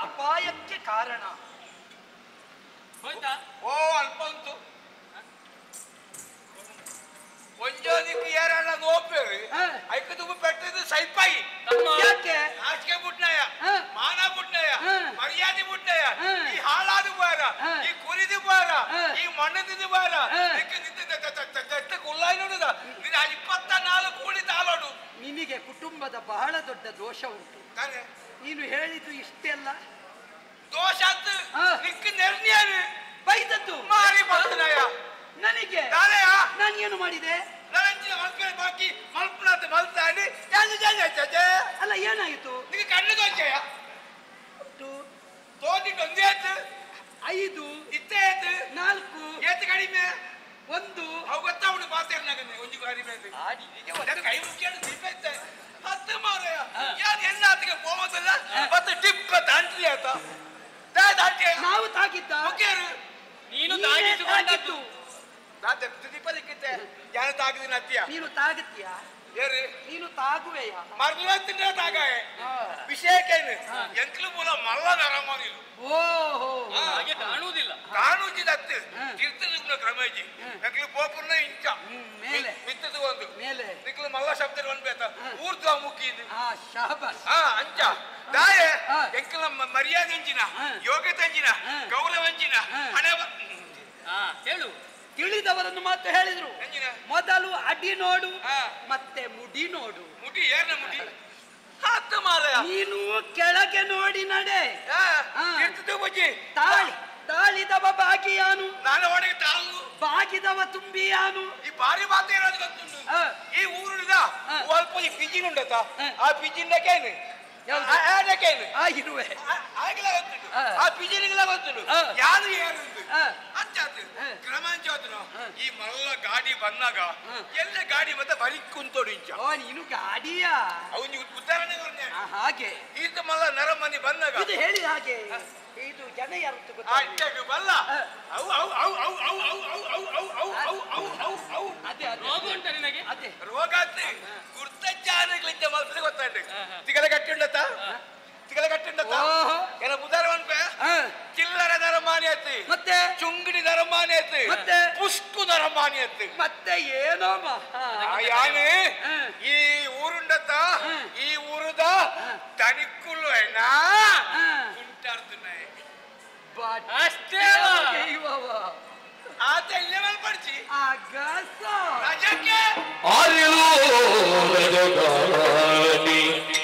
ಅಪಾಯಕ್ಕೆ ಕಾರಣ. ಓ ಅಲ್ಪ ಉಂಟು ಒಂಜೋದಿಕ್ಕೆ ಏರಣ್ಣ ನೋಪೇರು ಐಕ ತುಂಬ ಪೆಟ್ಟದ್ದು ಸೈಪಾಯಿ. ಯಾಕೆ? ಹಾಸಿಗೆ ಬುಟ್ನಾಯ, ಮಾನ ಬುಟ್ನಾಯ, ಮರ್ಯಾದೆ ಬುಟ್ನಾಯ, ಈ ಹಾಳಾದ ಬಾರ, ಈ ಕುರಿದು ಬಾರ, ಈ ಮಣ್ಣದಿದ್ದು ಬಾರ, ಕುಲ್ಲಾಯಿ ನೋಡುದ ನಿನ್ನ 24 ಕೂಡಿ ತಾಳೋಡು. ನಿನಗೆ ಕುಟುಂಬದ ಬಹಳ ದೊಡ್ಡ ದೋಷ ಉಂಟು. ನೀನು ಹೇಳಿದ್ದು ಇಷ್ಟೆಲ್ಲ ದೋಷ ನಿಕ್ಕ ನಿರ್ಣಯ ಬೈದದ್ದು ಮಾರಿ ಬಂದನಾಯ ನನಗೆ. ನಾನು ಏನು ಮಾಡಿದೆ? ಅಲ್ಲ, ಏನಾಯಿತು? ಕಣ್ಣು ದೋಷ 5 4 ಕಡಿಮೆ 1 ಅವು ಗೊತ್ತಾವಡು ಕೈ ಮುಖ್ಯ ಹತ್ತು ಮಾರಾಯ ಯಾರು ಎನ್ನಾತಿಗೆ ಹೋಗೋದಿಲ್ಲ ಮತ್ತೆ ಟಿಪ್ಪ ತಾಂಟ್ರಿ ಆತ. ನಾವು ತಾಗಿದ್ದ ನೀನು ತಾಗಿದ್ದು. ಯಾರು ತಾಗಿದಿನ ಅತ್ತಿಯ? ನೀನು ತಾಗುತ್ತೀಯ? ಏರಿ ನೀನು ತಾಗುವೆಯ? ಮರ್ಲತ್ತಿನ ತಾಗಾಯ ವಿಷಯಕ್ಕೇನು ಎಂಕ್ಲು ಮೂಲ ಮಲ್ಲ ನರಮಾನಿಲು. ಓಹೋ, ಹಾಗೆ ಕಾಣುವುದಿಲ್ಲ. ಕಾಣುವುದಿಲ್ಲ. ತೀರ್ಥದ ಕ್ರಮೇಜಿ ಎಂಕ್ಲು ಪೋಪುರ್ನ ಇಂಚ ಮೇಲೆ ಮಿತ್ತದು ಒಂದು ಮೇಲೆ ನಿಕ್ಲು ಮಲ್ಲ ಶಬ್ದ ಒಂದ್ ಊರ್ಧ್ವ ಮುಖಿ. ಅಂಚ ದಾಯೆ ಎಂಕ್ಲ ಮರ್ಯಾದೆ ಅಂಚಿನ, ಯೋಗ್ಯತೆ ಅಂಚಿನ, ಗೌರವ ಅಂಚಿನ ಹಣೆ ಹೇಳು. ತಿಳಿದವರನ್ನು ಮಾತು ಹೇಳಿದ್ರು. ಮೊದಲು ಅಡಿ ನೋಡು, ಮತ್ತೆ ಮುಡಿ ನೋಡು. ಮುಡಿ ಏನ ಮುಡಿ? ಹತ್ತು ಮಾರಾಯ ನೀನು ಕೆಳಗೆ ನೋಡಿ ನಡೆ. ತಾಳಿ ತಾಳಿದವ ಬಾಗಿಯಾನು, ನಾನು ಒಳಗೆ ತಾಳು ಬಾಗಿದವ ತುಂಬಿಯಾನು. ಈ ಬಾರಿ ಮಾತು ಏನಾದ್ರು ಗೊತ್ತುಂಟು. ಈ ಊರುದ ಅಲ್ಪ ಈ ಪಿಜಿನ್ ಉಂಡತ, ಆ ಪಿಜಿನ್ ಕೇನು ಇರುವೆ ಆಗಿಲ್ಲ ಗೊತ್ತುಂಟು. ಆ ಪಿಜಿನಿಗೆಲ್ಲ ಗೊತ್ತುಂಟು ಯಾರು ಏನು ಅಂಚಾತು ಕ್ರಮಾಂಚಾತನು. ಈ ಮಲ್ಲ ಗಾಡಿ ಬಂದಾಗ ಎಲ್ಲ ಗಾಡಿ ಮತ್ತೆ ಬರಿ ಕುಂತೋಡು ಇಂಚ. ನೀನು ಗಾಡಿಯ ಅವನು ಉದಾಹರಣೆ ಹಾಗೆ ಈತ ಮಲ್ಲ ನರಮನಿ ಬಂದಾಗ ಇದು ಹೇಳಿದ ಹಾಗೆ ಇದು ಜನ ಯಾರು ಬಲ್ಲ ಅವು ಅವು ಅವು ಅವು ಅವು ಅವು ಅವು ಅವು ಅವು ಅವು ಅವು ಅವು ಅವು ಅದೇ ರೋಗ ಉಂಟ ನಿನಗೆ? ಅದೇ ರೋಗ ಗುರ್ತಜ್ಞಾನಗಳಿಂದ ಮಲ್ಪದೆ ಗೊತ್ತಾಯ್ತು. ತಿಗಲ ಗಟ್ಟಿ ಉಂಡತ, ತಿಗಲ ಗಟ್ಟಿ ಉಂಡತ. ಏನ ಉದಾಹರಣೆ ಚಿಲ್ಲರ ನರಮಾನಿ ಆಯ್ತು, ಮತ್ತೆ ಚುಂಗಡಿ ನರಮಾನಿ ಆಯ್ತು, ಮತ್ತೆ ಪುಷ್ಕು ನರಮಾನಿ ಆಯ್ತು, ಮತ್ತೆ ಏನೋ ಯಾನೆ ಈ ಊರುಂಡತ, ಈ ಊರುದ ತನಿಕ್ಕುಲ್ಲು ಏನಾ ಕುಂಟಾರ್తున్నాయి ಅಷ್ಟೇ. ಆತ ಇಲ್ಲೇ ಮಲ್ಪಡಿಸಿ ರಜಕ್ಕೆ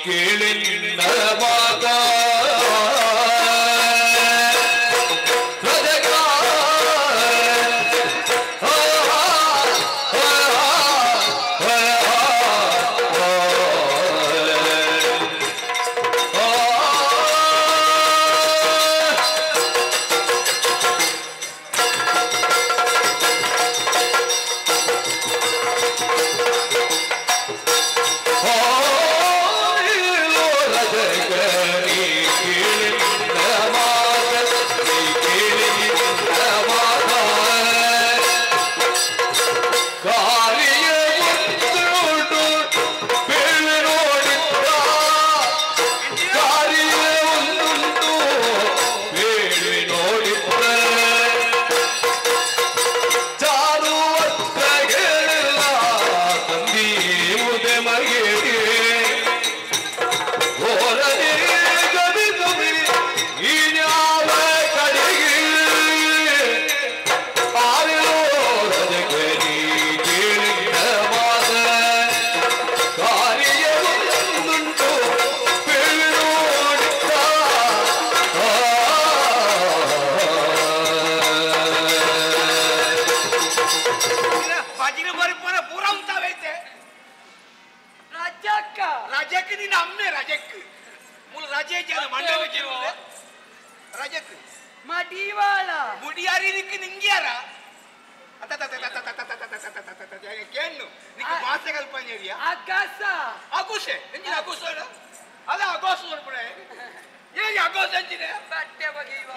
ಕೇಳಿನ ಮಾತ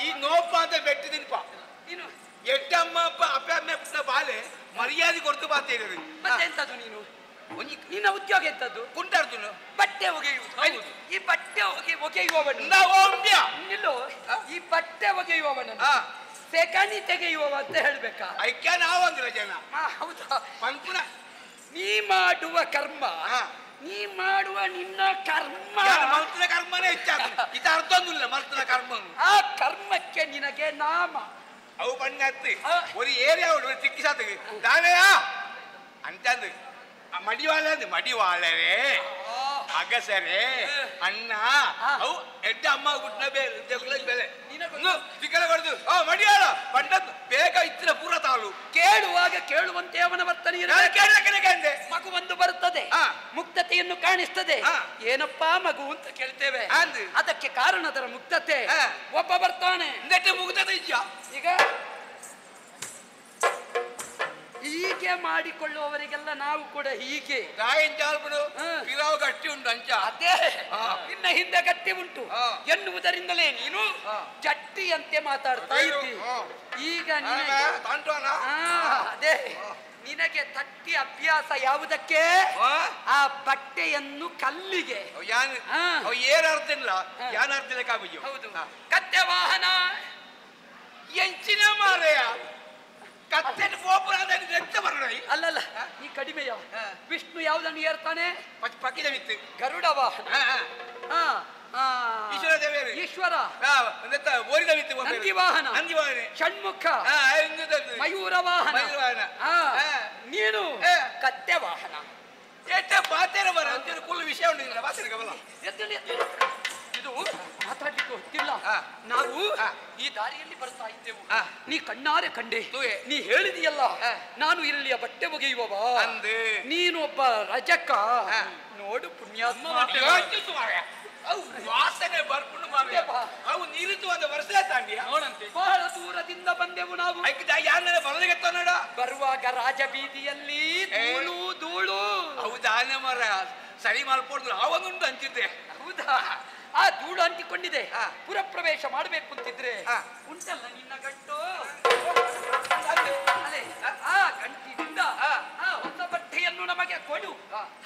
ಈ ನೋಪ ಅಂತ ಬೆಟ್ಟದಿನಪ ಎಟ್ಟಮ್ಮ ಅಪ್ಪ ಅಪ್ಪ ಅಮ್ಮ ಬಾಲೆ ಮರ್ಯಾದೆ ಕೊಡ್ತು ಬಾತೇರಿ. ಮತ್ತೆಂತದು ನೀನು ನಿನ್ನ ಉದ್ಯೋಗ ಎಂತದ್ದು? ಕುಂಟಾರ್ದುನು ಬಟ್ಟೆ ಒಗೆಯುವುದು. ಈ ಬಟ್ಟೆ ಒಗೆಯುವವನು ನಿಲ್ಲು, ಈ ಬಟ್ಟೆ ಒಗೆಯುವವನನ್ನು ಸೆಗಣಿ ತೆಗೆಯುವವ ಅಂತ ಹೇಳ್ಬೇಕಾ? ಐಕ್ಯ ನಾವಂದ್ರೆ ಜನ. ಹೌದಾ? ಪಂಕುನ ನೀ ಮಾಡುವ ಕರ್ಮ, ನೀ ಮಾಡುವ ನಿನ್ನ ಕರ್ಮ ಮಲ್ತನ ಕರ್ಮನೇ ಹೆಚ್ಚಾಗ್ತದೆ. ಇದು ಅರ್ಥೊಂದಿಲ್ಲ ಮಲ್ತನ ಕರ್ಮ. ಆ ಕರ್ಮಕ್ಕೆ ನಿನಗೆ ನಾಮ ಅವು ಬಣ್ಣ ಒಂದು ಏರಿಯಾ ಉಂಟು ತಿಕ್ಕಿ ಸಾತಿಗೆ ದಾನೆಯಾ ಅಂತಂದು ಮಡಿವಾಳ ಅಂದು ಮಡಿವಾಳರೇ ಅಗಸರೇ ಅಣ್ಣ ಅವು ಎಡ್ಡ ಅಮ್ಮ ಗುಟ್ನ ಬೇರೆ ಬೆಲೆ ತಿಕ್ಕಲ ಬಡ್ದು ಮಡಿಯಾಳ ಬಂಡದ್ದು ಬೇಗ ಇತ್ತಿನ ಪೂರ ತಾಳು ಕೇಳುವಾಗ ಕೇಳುವಂತೆ ಅವನ ವರ್ತನೆ. ಮಗು ಒಂದು ಬರುತ್ತದೆ, ಮುಕ್ತತೆಯನ್ನು ಕಾಣಿಸ್ತದೆ. ಏನಪ್ಪಾ ಮಗು ಅಂತ ಕೇಳ್ತೇವೆ, ಅದಕ್ಕೆ ಕಾರಣ ಅದರ ಮುಕ್ತತೆ. ಒಬ್ಬ ಬರ್ತಾನೆ, ಮುಗ್ಧತೆ ಇದೆಯಾ? ಈಗ ಹೀಗೆ ಮಾಡಿಕೊಳ್ಳುವವರಿಗೆಲ್ಲ ನಾವು ಕೂಡ ಹೀಗೆ ಗಟ್ಟಿ ಉಂಟು ಅಂಚ ಅದೇ ನಿನ್ನ ಹಿಂದೆ ಗಟ್ಟಿ ಉಂಟು ಎನ್ನುವುದರಿಂದಲೇ ನೀನು ಜಟ್ಟಿಯಂತೆ ಮಾತಾಡ್ತಾ ಇದ್ದಿ. ಈಗ ಅದೇ ನಿನಗೆ ತಟ್ಟಿ ಅಭ್ಯಾಸ ಯಾವುದಕ್ಕೆ? ಆ ಬಟ್ಟೆಯನ್ನು ಕಲ್ಲಿಗೆ. ಹೌದು, ಕತ್ತೆ ವಾಹನ ಎಂಚಿನ ಮಾರೆಯ ಅಲ್ಲಲ್ಲ, ಈ ಕಡಿಮೆಯ ವಿಷ್ಣು ಯಾವುದನ್ನು ಏರ್ತಾನೆ? ಗರುಡ ವಾಹನ. ಈಶ್ವರ ನಂದಿ ವಾಹನ, ಷಣ್ಮುಖ ಮಯೂರ ವಾಹನ, ನೀನು ಕತ್ತೆ ವಾಹನ. ಇದು ಮಾತಾಡ್ಲಿಕ್ಕೆ ಗೊತ್ತಿಲ್ಲ. ನಾವು ಈ ದಾರಿಯಲ್ಲಿ ಬರ್ತಾ ಇದ್ದೆವು, ನೀ ಕಣ್ಣಾರೆ ಕಂಡೆ, ನೀ ಹೇಳಿದೆಯಲ್ಲ ನಾನು ಇಲ್ಲಿಯ ಬಟ್ಟೆ ಒಗೆಯುವವ, ನೀನು ಒಬ್ಬ ರಜಕ. ನೋಡು ಪುಣ್ಯಾತ್ಮ, ವಾಸನೆ ಬರ್ಕೊಂಡು ಅವು ನೀರಿತು ಒಂದು ವರ್ಷ ತಾಂಡಿ ಬಹಳ ದೂರದಿಂದ ಬಂದೆವು ನಾವು. ಬರುವಾಗ ರಾಜಬೀದಿಯಲ್ಲಿ ಧೂಳು ಧೂಳು. ಹೌದಾ ಮರ ಸರಿ ಮಾಡ್ಕೊಡ್ದು ಆವಾಗುಂಟು ಅಂಚಿದ್ದೆ. ಹೌದಾ? ಆ ಧೂಳು ಅಂಟಿಕೊಂಡಿದೆ. ಪುರಪ್ರವೇಶ ಮಾಡಬೇಕು ಅಂತಿದ್ರೆ ಉಂಟಲ್ಲ ನಿನ್ನ ಗಂಟು, ಆ ಗಂಟಿನಿಂದ ಆ ಹೊಸ ಬಟ್ಟೆಯನ್ನು ನಮಗೆ ಕೊಡು,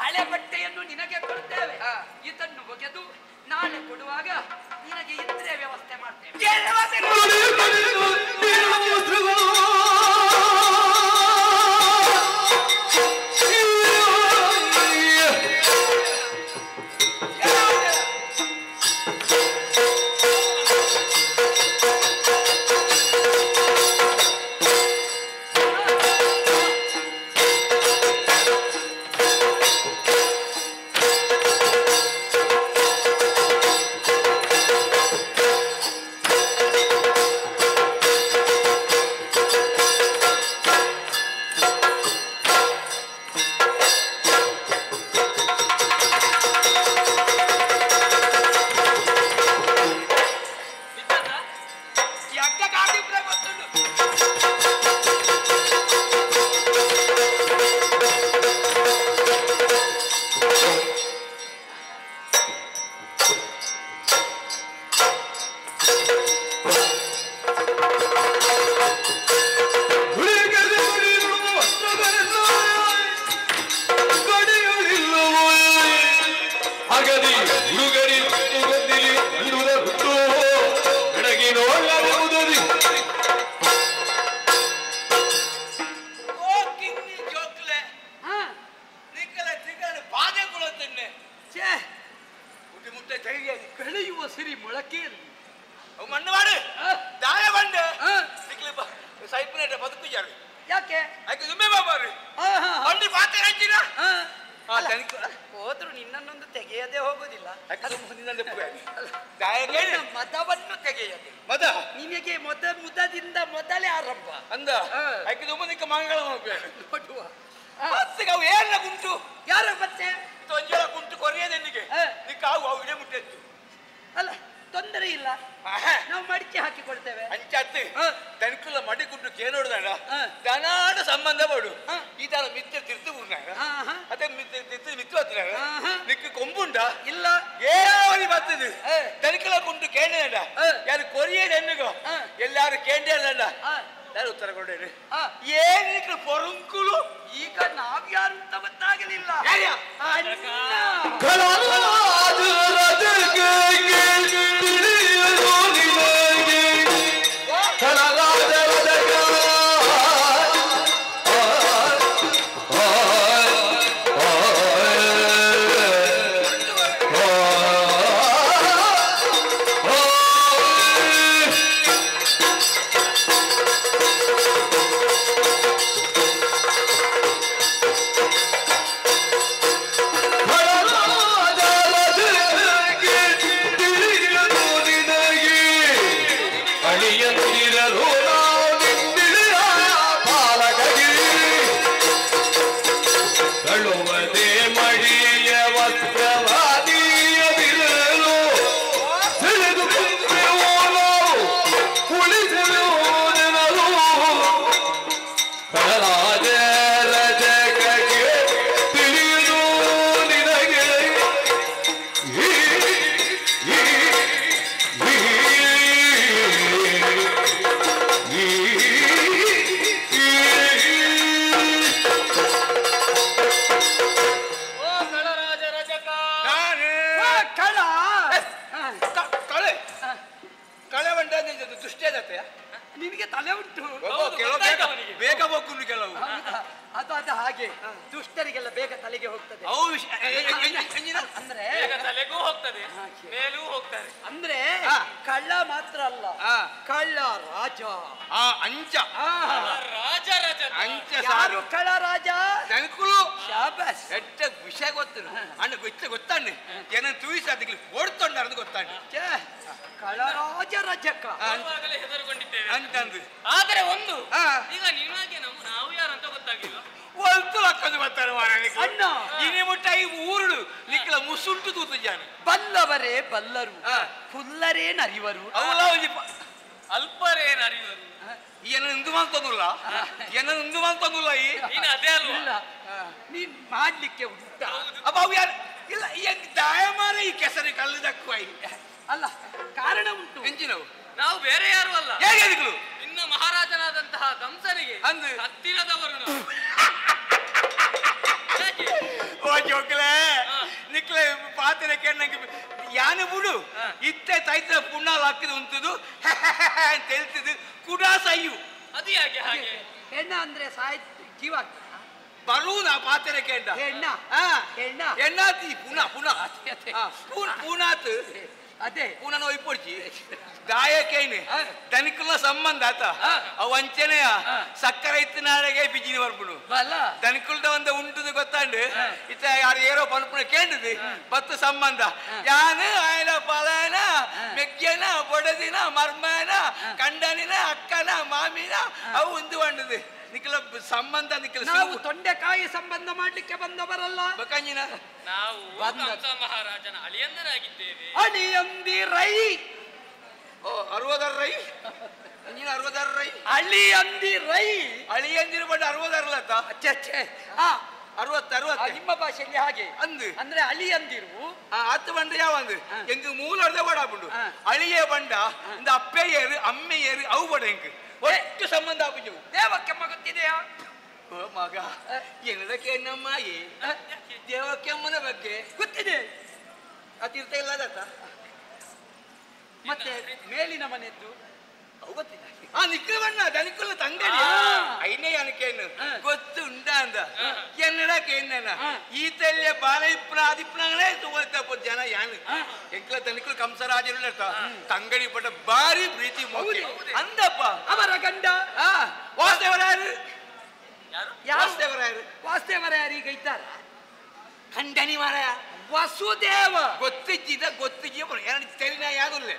ಹಳೆ ಬಟ್ಟೆಯನ್ನು ನಿನಗೆ ಕೊಡುತ್ತೇವೆ. ಇದನ್ನು ಒಗೆದು ನಾಳೆ ಕೊಡುವಾಗ ನಿನಗೆ ಇದ್ರೆ ವ್ಯವಸ್ಥೆ ಮಾಡ್ತೇವೆ. ಬೆಳೆಯುವ ಸಿರಿ ಮೊಳಕೆ ಯಾಕೆ ಹೋದ್ರು ನಿನ್ನನ್ನೊಂದು ತೆಗೆಯದೆ ಹೋಗುದಿಲ್ಲ. ಮದವನ್ನು ತೆಗೆಯದೆ ಮದ ನಿನಗೆ ಮುದದಿಂದ ಮೊದಲೇ ಆರಂಭ ಅಂದ ನೋಡುವ ಗುಂಟು ಯಾರ ಮತ್ತೆ ಗುಂಟು ಕೊರೆಯದೆ ಮುಟ್ಟೆ ಅಲ್ಲ, ತೊಂದರೆ ಇಲ್ಲ, ನಾವು ಮಡಿಕೆ ಹಾಕಿಕೊಳ್ತೇವೆ. ಅಂಚಾತ್ ತನಕುಲ ಮಡಿಕುಂಟು ಕೇನೋಡ್ದಾಡ ದನಾಡ ಸಂಬಂಧ ಪಡು ಈ ತರ ಮಿತ್ರ ತಿರ್ತು ಅದೇ ಮಿತ್ರ ಮಿತ್ತು ಹತ್ತಿರ ನಿಕ್ಕು ಕೊಂಬುಂಡ ಇಲ್ಲ ಏವರಿ ಬರ್ತದೆ ತನಕುಲ ಕುಂಟು ಕೇಂಡ ಯಾರು ಕೊರಿಯದ ಎನ್ನುಗೋ ಎಲ್ಲಾರು ಕೇಂದ್ರ ಯಾರು ಉತ್ತರ ಕೊಡೇರಿ? ಏನಿಕ್ಕೆ ಪೊರಂಕುಲು? ಈಗ ನಾವ್ಯಾರು ಅಂತ ಗೊತ್ತಾಗಲಿಲ್ಲ. ನಿನಗೆ ತಲೆ ಉಂಟು. ಬೇಗ ಹೋಗ್ಕೊಂಡು ಕೆಲವು ಅದು ಅದು ಹಾಗೆ ದುಷ್ಟರಿಗೆಲ್ಲ ಬೇಗ ತಲೆಗೆ ಹೋಗ್ತದೆ. ಅಂದ್ರೆ ತಲೆಗೂ ಹೋಗ್ತದೆ, ಮೇಲೂ ಹೋಗ್ತದೆ. ಅಂದ್ರೆ ಕಳ್ಳ ಮಾತ್ರ ಅಲ್ಲ, ಕಳ್ಳ ರಾಜ. ಅಂಚ ರಾಜ ರಾಜ ಅಂಚ ಯಾರು ಕಳ್ಳ ರಾಜ? ತಂಕುಲು ಶಾಬಾಸ್. ಎಟ್ಟ ವಿಷಯ ಗೊತ್ತು ಅಣ್ಣ, ಗೊತ್ತ ಗೊತ್ತಾನೆ ಏನ ತೂಯಿಸ ಅದಕ್ಕೆ ಓಡ್ತೊಂಡಾರದು ಗೊತ್ತಾನೆ. ಕಳರಾಜ ರಜಕ ಹೆದರುಕೊಂಡಿದ್ದೇವೆ ಅಂತಂದು. ಆದರೆ ಒಂದು ಈಗ ನಿಮಗೆ ನಾವು ಯಾರಂತ ಗೊತ್ತಾಗಿಲ್ಲ. ಒಲ್ತು ಲಕ್ಕದು ಬರ್ತಾರೆ ಅಣ್ಣ. ಇನಿ ಮುಟ್ಟ ಈ ಊರುಡು ನಿಕ್ಕಲ ಮುಸುಂಟು ತೂತು ಜಾನ. ಬಲ್ಲವರೇ ಬಲ್ಲರು, ಪುಲ್ಲರೇ ನರಿವರು, ಅವಲ ಅಲ್ಪರೇನರಿವರು. ಏನೊಂದು ಮಾತೊಂದುಲ್ಲ, ಏನೊಂದು ಮಾತೊಂದುಲ್ಲ. ಈ ನೀನು ಅದೇ ಅಲ್ವಾ ನೀನ್ ಮಾಡ್ಲಿಕ್ಕೆ ಉಂಟ? ಅಪ್ಪ ಅವು ಯಾರು ಇಲ್ಲ. ದಾಯಮಾನ ಈ ಕೆಸರು ಕಲ್ಲು ದಕ್ಕುವ ಅಲ್ಲ, ಕಾರಣ ಉಂಟು. ಎಂಚಿನವು ನಾವು ಬೇರೆ ಯಾರು ಅಲ್ಲ, ಹೇಗೆ ಅದಕ್ಕೂ ನಿನ್ನ ಮಹಾರಾಜನಾದಂತಹ ಕಂಸನಿಗೆ ಅಂದು ಹತ್ತಿರದವರು ನಾವು. ಓ ಜೋಕ್ಲೆ ನಿಕ್ಲೆ ಪಾತ್ರೆ ಕೆಣ್ಣಂಗೆ ಯಾನು ಬಿಡು ಇತ್ತೆ ತೈತ್ರ ಪುಣ್ಣಾಲ್ ಹಾಕಿದ್ ಉಂಟುದು ಅಂತ ಹೇಳ್ತಿದ್ದು ಕುಡ ಸಯ್ಯು. ಅದು ಯಾಕೆ ಹಾಗೆ? ಹೆಣ್ಣ ಅಂದ್ರೆ ಸಾಯ್ ಜೀವ ಆಗ್ತದ ಬರುವುದಾ ಪಾತ್ರೆ ಕೆಂಡ ಹೆಣ್ಣ ಹೆಣ್ಣ ಹೆಣ್ಣಾತಿ ಪುನಃ ಪುನಃ ಪುನಾತ್ ಅದೇ ಪುನಃ ಒಯ್ಪೊಡ್ಚಿ ಗಾಯಕೇನೆ ದನಿಕುಲ ಸಂಬಂಧ ಆತ ಅವು ಅಂಚನೆಯ ಸಕ್ಕರೆ ಇತ್ತಿನಾಡೆಗೆ ಬಿಜಿನಿ ಬರ್ಪುಡು ದನಿಕುಲ್ದ ಒಂದ ಉಂಟುದು ಗೊತ್ತಾಂಡು ಇತ್ತ ಯಾರು ಏರೋ ಪನ್ಪುಣ ಕೇಂಡದು ಬತ್ತು ಸಂಬಂಧ ಯಾನು ಆಯನ ಪಲಾನ ಮೆಗ್ಗನ ಬೊಡದಿನ ಮರ್ಮನ ಕಂಡನಿನ ಅಕ್ಕನ ಮಾಮಿನ ಅವು ಉಂದು ಬಂಡದು ನಿಕ್ಕಲ ಸಂಬಂಧ ನಿಕ್ಕಲ. ನಾವು ತೊಂಡೆಕಾಯಿ ಸಂಬಂಧ ಮಾಡ್ಲಿಕ್ಕೆ ಬಂದವರಲ್ಲ. ಬಕಂಜಿನ ನಾವು ಕಂಸ ಮಹಾರಾಜನ ಅಳಿಯಂದರಾಗಿದ್ದೇವೆ. ಅಳಿಯಂದಿರೈ. ಓ ಅರವದರ್ರೈ ನೀನು ಅರವದರ್ರೈ ಅಳಿಯಂದಿರೈ ಅಳಿಯಂದಿರು ಬಟ್ ಅರವದರ್ಲತ್ತ. ಅಚ್ಚೆ ಅಚ್ಚೆ. ಆ ಅರವತ್ತು ಅರವತ್ತು ನಿಮ್ಮ ಭಾಷೆಯಲ್ಲಿ ಹಾಗೆ ಅಂದು ಅಂದ್ರೆ ಅಳಿಯಂದಿರು ಆತು ಬಂಡ ಯಾವ ಅಂದು ಎಂಗ್ ಮೂಲ ಅರ್ಧ ಬಡ ಬಂಡು ಅಳಿಯೇ ಬಂಡ ಇಂದ ಅಪ್ಪೆಯೇರು ಅಮ್ಮೆಯೇರು ಅವು ಬಡ ಎಂಕ್ ಒಟ್ಟು ಸಂಬಂಧ ಆಪುಜವು. ದೇವಕ್ಕೆಮ್ಮ ಗೊತ್ತಿದೆಯಾ? ಓ ಮಗ ಏನದಕ್ಕೆ ನಮ್ಮ ದೇವಕ್ಕೆಮ್ಮನ ಬಗ್ಗೆ ಗೊತ್ತಿದೆ. ಆ ತೀರ್ಥ ಇಲ್ಲ ಅದತ್ತ. ಮತ್ತೆ ಮೇಲಿನ ಮನೆಯದ್ದು ಅವು ಗೊತ್ತಿಲ್ಲ. ಆ ನಿಕ್ಕಲ ಬಣ್ಣ ದನಿಕುಲ ತಂಗಡಿ ಐನೇ ಅನಕೇನು ಗೊತ್ತು ಉಂಡ ಅಂದ ಎನ್ನಡಕ್ಕೆ ಎನ್ನ ಈತಲ್ಲೇ ಬಾಲ ಇಪ್ಪನ ಆದಿಪ್ಪನಗಳೇ ತಗೊಳ್ತಪ್ಪ ಜನ ಯಾನು ಎಂಕ್ಲ ದನಿಕುಲ ಕಂಸರಾಜರು ತಂಗಡಿ ಪಟ್ಟ ಭಾರಿ ಪ್ರೀತಿ ಮೋಕೆ ಅಂದಪ್ಪ. ಅವರ ಗಂಡ ವಾಸುದೇವರಾಯರು. ವಾಸುದೇವರಾಯರು ವಾಸುದೇವರಾಯರು ಈಗ ಇದ್ದಾರ? ಖಂಡನಿ ಮಾರಾಯ ವಸುದೇವ ಗೊತ್ತಿದ್ದ ಗೊತ್ತಿದ್ದ ತೆರಿನ ಯಾಗುಲ್ಲ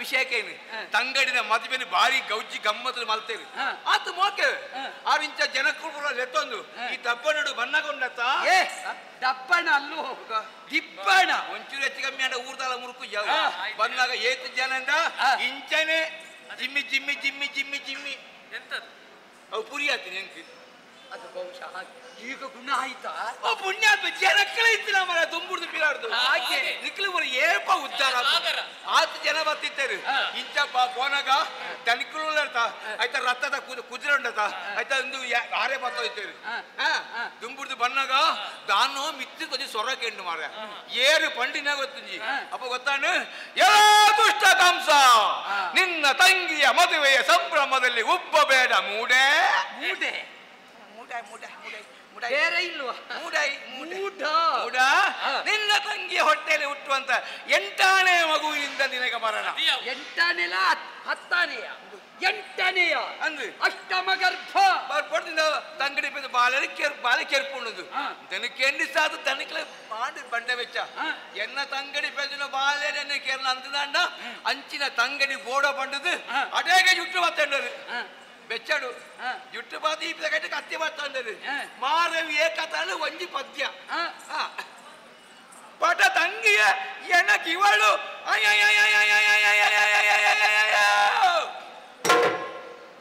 ವಿಷಯಕ್ಕೇನು ತಂಗಡಿನ ಮದುವೆನ ಭಾರಿ ಗೌಜಿ ಗಮ್ಮತ್ತಲ್ಲಿ ಮಲ್ತೇವೆ ಆತು ಮೋಕೆ ಆರು ಇಂಚ ಜನಕ್ಕೂ ಲೆತ್ತೊಂದು ಈ ದಬ್ಬನಡು ಬಣ್ಣಗೊಂಡತ್ತ ದಪ್ಪಣ ಅಲ್ಲೂ ದಿಬ್ಬಣ ಒಂಚೂರು ಹೆಚ್ಚು ಕಮ್ಮಿ ಅಂಡ ಊರ್ದಲ್ಲ ಮುರುಕು ಯಾವ ಬಂದಾಗ ಏತು ಜನಂದ ಇಂಚನೆ Jimmy Jimmy Jimmy Jimmy Jimmy ಎಂತದ್ದು ಅವು ಪುರಿ ಆತೀನಿ ಎಂಕ್ ಅದು ಬಹುಶಃ ಈಗ ಗುಣ ಆಯ್ತಾ? ಓ ಪುಣ್ಯಾತ್ಮ ಜನಕ್ಕಳ ಇತ್ತು ನಮ್ಮ ತುಂಬುಡ್ದು ಪೀರಾಡ್ದು ಹಾಗೆ ನಿಕ್ಲು ಬರ ಏಪ ಉದ್ದಾರ ಆತ್ ಜನ ಬರ್ತಿದ್ದಾರೆ ಇಂಚ ಪೋನಾಗ ತನಿಖಲು ಆಯ್ತಾ ರಥದ ಕುದುರೆ ಉಂಡತ ಆಯ್ತಾ ಒಂದು ಆರೆ ಬರ್ತಾ ಇದ್ದೇವೆ ದುಂಬುಡ್ದು ಬನ್ನಾಗ ದಾನು ಮಿತ್ತು ಕೊಂಚ ಸೊರ ಕೆಂಡು ಮಾರ ಏರು ಪಂಡಿನ ಗೊತ್ತುಂಜಿ ಅಪ್ಪ ಗೊತ್ತಾನು ಎಲ್ಲ ದುಷ್ಟ ಕಂಸ ನಿನ್ನ ತಂಗಿಯ ಮದುವೆಯ ಸಂಭ್ರಮದಲ್ಲಿ ಉಬ್ಬಬೇಡ ಮೂಡೆ ಮೂಡೆ ಮೂಡೆ ಮೂಡೆ ಮೂಡೆ ಬೇರೆ ಇಲ್ವಾ ಮೂಡ ನಿನ್ನ ತಂಗಿಯ ಹೊಟ್ಟೆಯಲ್ಲಿ ಹುಟ್ಟುವಂತ ಎಂಟಾನೇ ಮಗುವಿನಿಂದ ನಿನಗೆ ಮರಣ. ಎಂಟಾನೆಲ್ಲ ಹತ್ತಾನೆಯ ಎಂಟನೆಯ ಅಂದು ಅಷ್ಟಮ ಗರ್ಭ ಬರ್ಪಡ್ದಿಂದ ತಂಗಡಿ ಬಾಳೆ ಬಾಳೆ ಕೆರ್ಪುಂಡುದು ತನಕೆಂಡಿ ಸಾದು ತನಕಲೆ ಮಾಡಿ ಬಂಡೆ ವೆಚ್ಚ ಎನ್ನ ತಂಗಡಿ ಪೆದಿನ ಬಾಳೆ ಎನ್ನ ಕೇರ್ನ ಅಂದದಾಂಡ ಅಂಚಿನ ತಂಗಡಿ ಬೋಡ ಬಂಡದು ಅಡೇಗೆ ಜುಟ್ಟು ಬತ್ತಂಡರು ಬೆಚ್ಚಡು ಜುಟ್ಟು ಬಾತಿ ಈ ಕಟ್ಟಿ ಕತ್ತಿ ಬತ್ತಂಡರು ಮಾರವಿ ಏಕತಾಳು ಒಂಜಿ ಪದ್ಯ ಪಟ ತಂಗಿಯ ಎನಕಿವಳು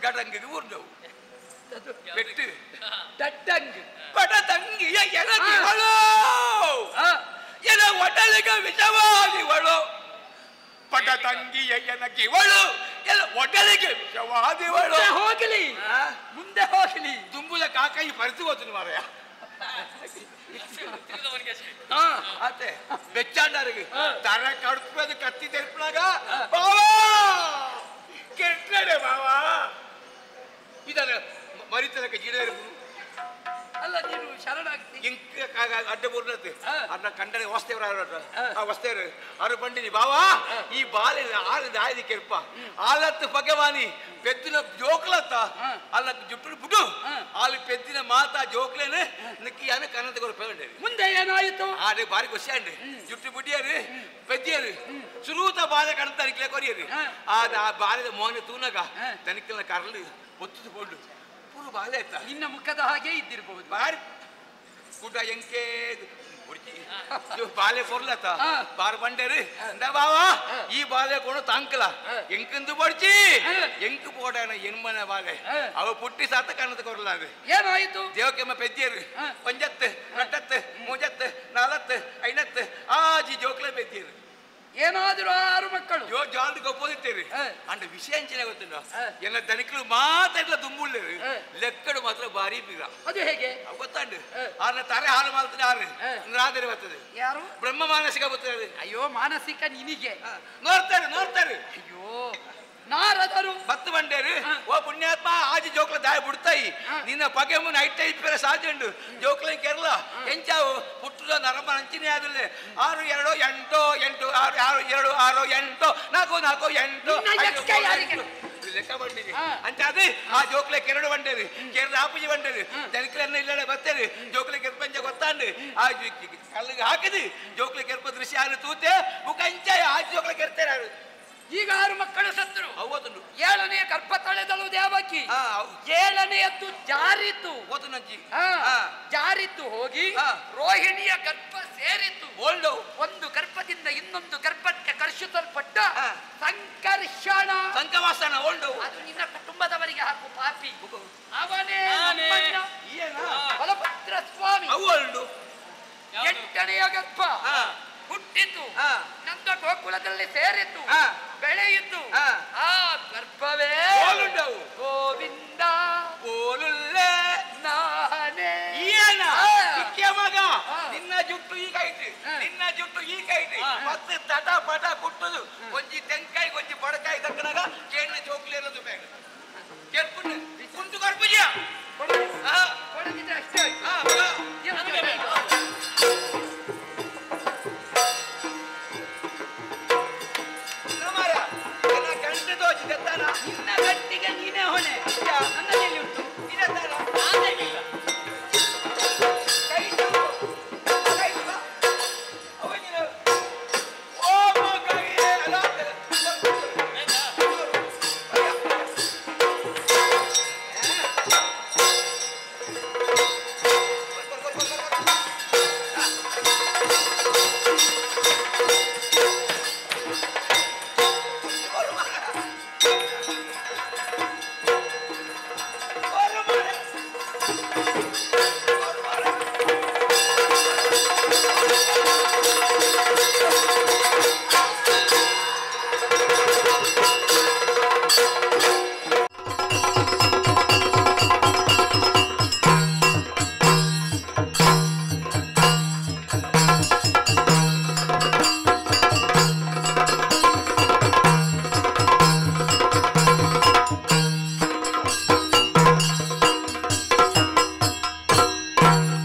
ಗಡಂಗಿಗೆ ಊರ್ದವು ಬೆಟ್ಟು ದಡ್ಡಂಗ್ ಪಟ ತಂಗಿಯ ಎನಕಿವಳು ಎನ ಒಡಲಿಗೆ ವಿಷವಾದಿವಳು ಪಟ ತಂಗಿಯ ಎನಕಿವಳು ಎಲ್ಲ ಒಡಲಿಗೆ ವಿಷವಾದಿವಳು. ಹೋಗಲಿ ಮುಂದೆ ಹೋಗಲಿ ತುಂಬುದ ಕಾಕಾಯಿ ಪರಿತು ಹೋತನು ಮಾರಾಯ ಅತ್ತೆ ಬೆಚ್ಚಾಂಡರಿಗೆ ತರ ಕಡ್ಪದ ಕತ್ತಿ ತೆರಪಿನಾಗ ಬಾವಾ ಕೆಟ್ಟಡೆ ಬಾವಾ ಇದನ್ನ ಮರಿತನಕ ಗಿಡ ಅಲ್ಲ ನೀನು ಶರಣಾಗ್ತಿ ಇಂಕ ಅಡ್ಡ ಬೂರ್ನತ್ತೆ ಅನ್ನ ಕಂಡನೆ ವಸ್ತೇವ್ರ ಆ ವಸ್ತೇವ್ರ ಅರು ಬಂಡಿನಿ ಬಾವಾ ಈ ಬಾಲೆ ಆರು ಆಯ್ದು ಕೆರ್ಪ ಆಲತ್ತು ಭಗವಾನಿ ಪೆದ್ದಿನ ಜೋಕ್ಲತ್ತ ಅಲ್ಲ ಜುಟ್ಟು ಬಿಡು ಅಲ್ಲಿ ಪೆದ್ದಿನ ಮಾತಾ ಜೋಕ್ಲೇನೆ ನಿಕ್ಕಿ ಕನ್ನಡ ಕೊರಪೆ ಮುಂದೆ ಏನಾಯಿತು ಆಡೆ ಬಾರಿ ಖುಷಿ ಅಂడి ಜುಟ್ಟು ಬಿಡಿಯರು ಪೆದ್ದಿಯರು ಸುರೂತ ಬಾಲೆ ಕಣ್ಣ ತನಿಖೆ ಕೊರಿಯರು ಆ ಬಾಲೆದ ಮೋಹನ ತೂನಗ ತನಿಖೆನ ಕರಲು ಒತ್ತಿಕೊಂಡು ಪೂರು ಬಾಲೆ ಆಯ್ತಾ ನಿನ್ನ ಮುಖದ ಹಾಗೆ ಇದ್ದಿರಬಹುದು ಬಾರಿ ಗುಡ್ಡ ಎಂಕೆ ಬಾಲೆ ಕೊರ್ಲತ್ತ ಬಾರ್ ಬಂಡೇರಿ ಬಾವಾ ಈ ಬಾಲೆ ಕೊಡು ತಾಂಕಲ ಎಂಕಂದು ಬಡ್ಚಿ ಎಂಕ್ ಪೋಡಾನ ಎನ್ಮನ ಬಾಲೆ ಅವ ಪುಟ್ಟಿ ಸಾತ ಕಣ್ಣದ ಕೊರ್ಲ ಅದು ಏನಾಯಿತು ದೇವಕೆಮ್ಮ ಪೆದ್ದಿಯರು ಪಂಜತ್ತು ರಟ್ಟತ್ತು ಮೂಜತ್ತು ನಾಲತ್ತು ಐನತ್ತು ಆಜಿ ಜೋಕ್ಲೆ ಪೆದ್ದಿಯರು ಏನಾದರೂ ಆರು ಮಕ್ಕಳು ಜೋ ಜಾಲ್ದು ಗೊಪ್ಪೋದಿತ್ತೇರಿ ಅಂಡ ವಿಷಯ ಅಂಚಿನ ಗೊತ್ತಿಲ್ಲ ಎಲ್ಲ ದನಿಕರು ಮಾತಾಡ್ಲ ದುಂಬುಳ್ಳೇರು ಲೆಕ್ಕಡು ಮಾತ್ರ ಭಾರಿ ಬೀಗ ಅದು ಹೇಗೆ ಗೊತ್ತಾಂಡು ಆರ್ನ ತಾರೆ ಹಾಲು ಮಾಡ್ತಾರೆ ಆರು ರಾತ್ರಿ ಬರ್ತದೆ ಯಾರು ಬ್ರಹ್ಮ ಮಾನಸಿಕ ಬರ್ತದೆ. ಅಯ್ಯೋ ಮಾನಸಿಕ ನಿನಗೆ ನೋಡ್ತಾರೆ ನೋಡ್ತಾರೆ. ಅಯ್ಯೋ ನಾರದರು ಬತ್ತು ಬಂಡೇರು ಓ ಪುಣ್ಯಾತ್ಮ ಆಜಿ ಜೋಕ್ಲ ದಾಯ ಬಿಡ್ತಾಯಿ ನಿನ್ನ ಪಗೆ ಮುನ್ನ ಐಟ ಇಪ್ಪರ ಸಾಧ್ಯ ಉಂಡು ಜೋಕ್ಲ ಕೇರಳ ಎಂಚಾವು ಪುಟ್ಟದ ನರಮ ಅಂಚಿನೇ ಆದಲ್ಲೇ 6 2 8 8 6 6 2 6 8 4 4 8 5 ಲೆಕ್ಕ ಬಂಡಿರಿ ಅಂತ ಅದೇ ಆ ಜೋಕ್ಲೆ ಕೆರಡು ಬಂಡೇರಿ ಕೆರಡು ಆಪುಜಿ ಬಂಡೇರಿ ದನಿಕ್ಲನ್ನ ಇಲ್ಲಡೆ ಬರ್ತೇರಿ ಜೋಕ್ಲೆ ಕೆರ್ಪಂಚ ಗೊತ್ತಾಂಡು ಆ ಕಲ್ಲಿಗೆ ಹಾಕಿದಿ ಜೋಕ್ಲೆ ಕೆರ್ಪ ದೃಶ್ಯ ಆರು ತೂತೆ ಮುಖಂಚ ಆ ಜೋಕ್ಲೆ ಕೆರ್ತಾರೆ ಈಗ 6 ಮಕ್ಕಳು ಸತ್ತರು. ಏಳನೆಯ ಗರ್ಭ ತಳೆದಳು ದೇವಕಿ. ಏಳನೆಯದ್ದು ಜಾರಿತು, ಜಾರಿತು ಹೋಗಿ ರೋಹಿಣಿಯ ಗರ್ಭ ಸೇರಿತು. ಒಂದು ಗರ್ಭದಿಂದ ಇನ್ನೊಂದು ಗರ್ಭಕ್ಕೆ ಕರ್ಷಿಸಲ್ಪಟ್ಟ ಸಂಕರ್ಷಣ ಸಂಕವಾಸನ. ಅದು ನಿನ್ನ ಕುಟುಂಬದವರಿಗೆ ಹಾಕು ಪಾಪಿ. ಅವನೇ ಬಲಭದ್ರ ಸ್ವಾಮಿ. ಎಂಟನೆಯ ಗರ್ಭ ಹುಟ್ಟಿತು, ನಂದ ಗೋಕುಲದಲ್ಲಿ ಸೇರಿತು, ಬೆಳೆಯಿತು. ಆ ಗರ್ಭವೇ ಗೋವಿಂದ ನಾನೇ. ಮಗ ನಿನ್ನ ಜುಟ್ಟು ಈಗ ಐತಿ, ನಿನ್ನ ಜುಟ್ಟು ಈಗ ಐತಿ. ಮತ್ತೆ ತಟ ಪಟ